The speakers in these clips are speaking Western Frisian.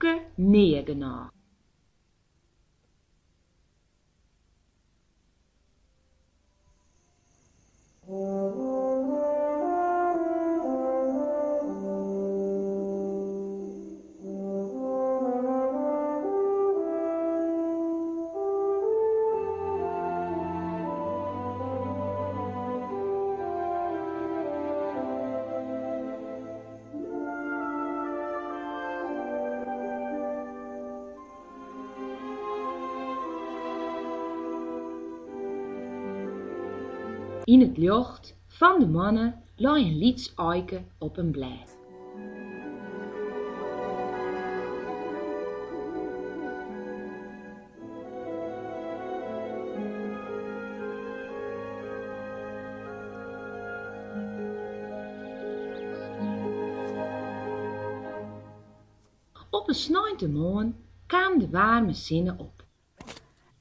rûpke nea genôch. Yn it ljocht fan de moanne lei in lyts aike op in blêd. Op in sneintemoarn kaam de waarme sinne op.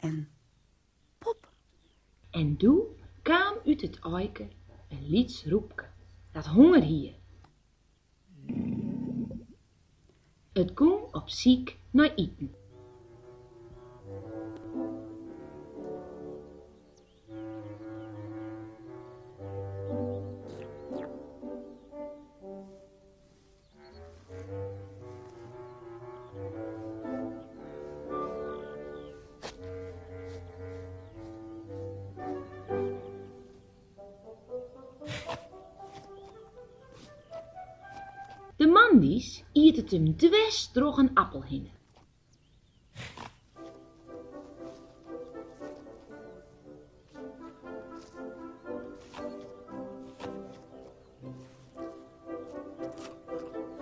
En pop! En doe kaam út it aike in lyts rûpke, dat honger hie. It gong op syk nei iten. De moandeis iet it him dwers troch in appel hinne.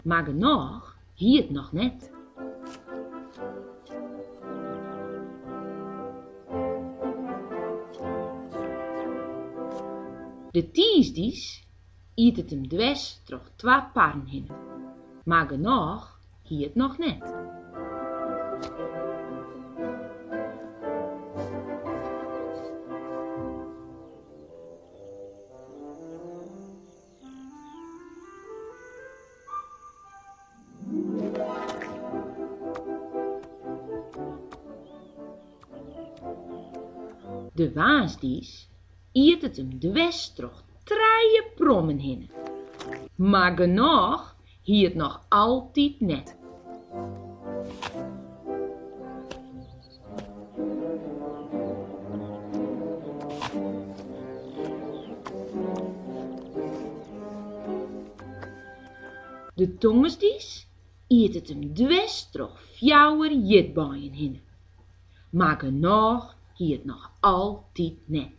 Mar genôch hie it noch net. De tiisdeis iet it him dwers troch twa parren hinne, mar genôch hie it noch net. De woansdeis iet it him dwers troch trije prommen hinne, mar genôch hie it noch altyd net. De tongersdeis iet it him dwers troch fjouwer ierdbeien hinne, mar genôch hie it noch altyd net.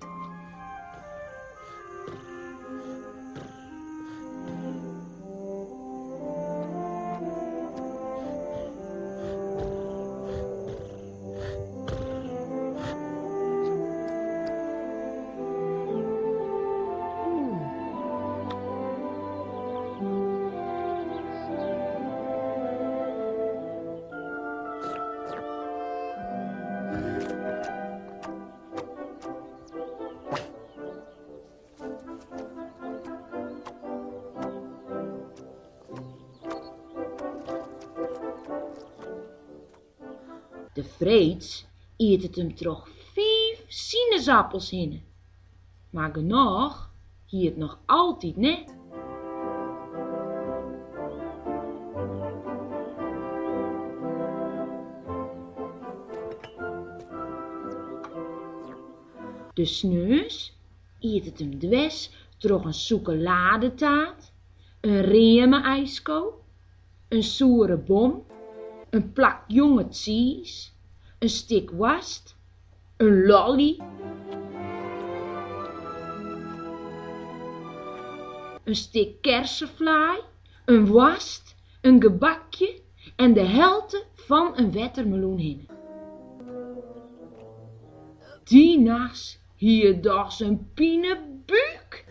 De freeds iet it him troch fiif sinesappels hinne, mar genôch hie it noch altyd net. De sneons iet it him dwers troch in sûkeladetaart, in reame-ysko, in soere bom, in plak jonge tsiis, in stik woarst, in lolly, in stik kerseflaai, in woarst, in gebakje en de helte fan in wettermeloen hinne. Dy nachts hie er dochs in pinebúk!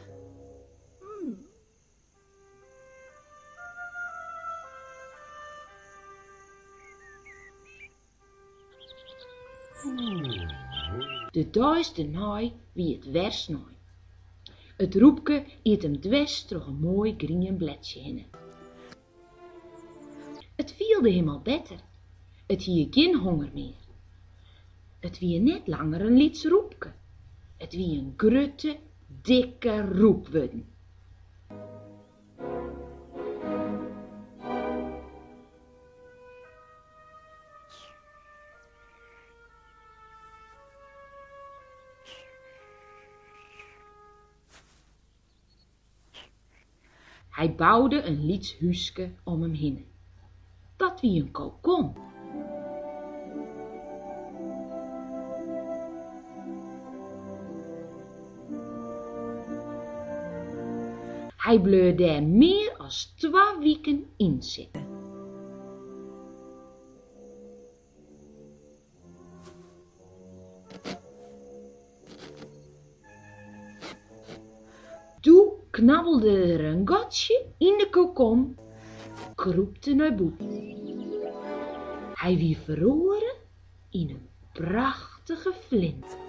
De deis dêrnei wie it wer snein. It rûpke iet him dwers troch in moai grien bledsje hinne. It fielde him al better. It hie gjin honger mear. It wie net langer in lyts rûpke. It wie in grutte, dikke rûp wurden. Hy boude in lyts húske om him hinne. Dat wie in kokon. Hy bleau dêr mear as twa wiken yn sitten. Doe knabbelde der in gatsje yn de kokon, krûpte nei bûten. Hy wie feroare yn in prachtige flinter.